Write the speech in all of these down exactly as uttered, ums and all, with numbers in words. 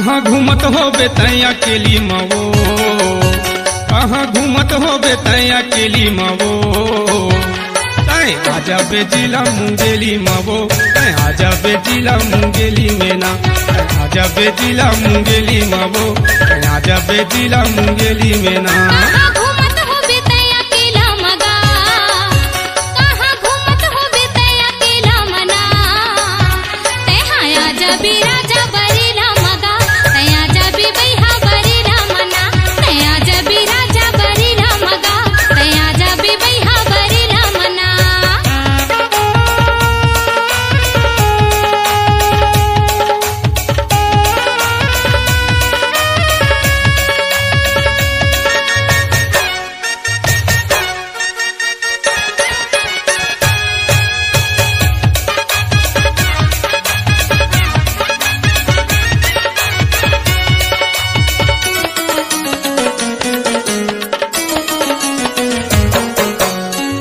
कहाँ घूमत होबे तैं अकेली म वो, कहाँ घूमत होबे तैं अकेली म वो। तैं आजा बे जिला मुंगेली म वो, तैं आजा बे जिला मुंगेली में ना। तैं आजा बे जिला मुंगेली म वो, तैं आजा बे जिला मुंगेली में ना। कहाँ घूमत होबे तैं अकेला म गा, कहाँ घूमत होबे तैं अकेला म ना। तैं हा आजा बे राजा बरी ला म गा, तैं आजा बे बइहा बरी ला म ना। तैं आजा बे राजा बरी ला म गा, तैं आजा बे बइहा बरी ला म ना।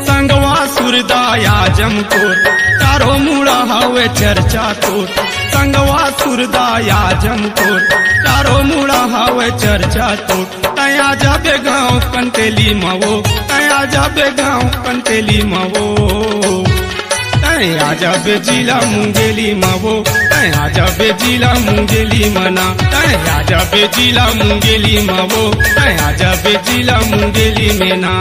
संगवा सुरदा आजमपुर, चारों मुड़ा हवे चर्चा तोर। संगवा सुरदा आजमपुर, चारों मुड़ा हवे चर्चा तोर। तैं आजा बे गाँव कंटेली म वो, तैं आजा बे गाँव कंटेली म वो। तैं आजा बे जिला मुंगेली म वो, तैं आजा बे जिला मुंगेली म ना। तैं आजा बे जिला मुंगेली म वो, तैं आजा बे जिला मुंगेली में ना।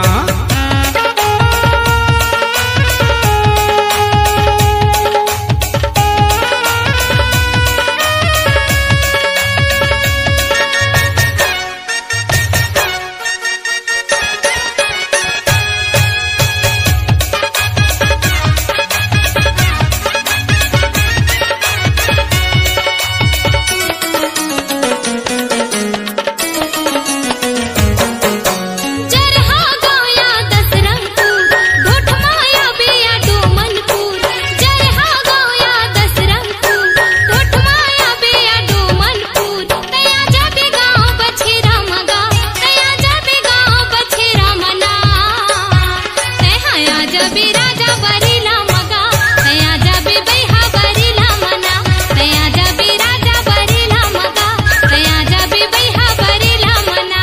जरहा गाँव या दसरंगपुर, ढोठमा या बेया डोमनपुर। जरहा गाँव या दसरंगपुर, ढोठमा या बेया डोमनपुर। तैं आजा बे गाँव बछेरा म गा, तैं आजा बे गाँव बछेरा म ना। तैं हा आजा बे राजा बरी ला म गा, तैं आजा बे बइहा बरी ला म ना। तैं आजा बे राजा बरी ला म गा, तैं आजा बे बइहा बरी ला म ना।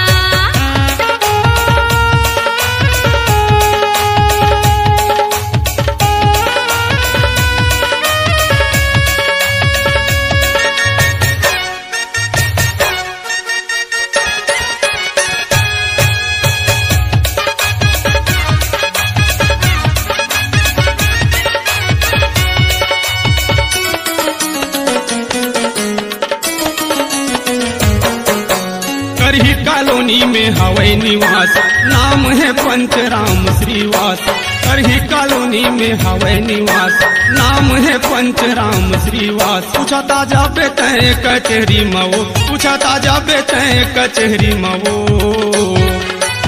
करही कॉलोनी में हवय निवास, नाम हे पंचराम श्रीवास। करही कॉलोनी में हवय निवास, नाम हे पंचराम श्रीवास। पूछा ताजा बे तैं कचहरी म वो, पूछा ताजा बे तैं कचहरी म वो।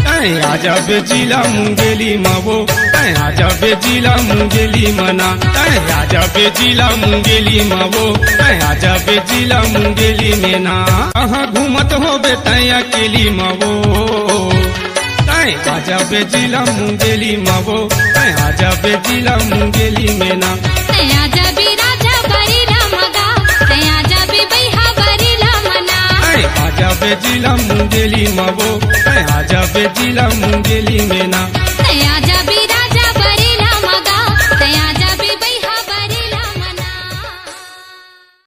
तैं आजा बे जिला मुंगेली म वो, तैं आजा बे जिला मुंगेली म ना। तैं आजा बे जिला मुंगेली म वो, तैं आजा बे जिला मुंगेली में ना। कहाँ घूमत होबे तैं अकेली म वो। तैं आजा बे जिला मुंगेली म वो, तैं आजा बे जिला मुंगेली में ना। तैं आजा बे राजा बरी ला म गा, तैं आजा बे बइहा बरी ला म ना। तैं आजा बे जिला मुंगेली म वो, तैं आजा बे जिला मुंगेली में ना। तैं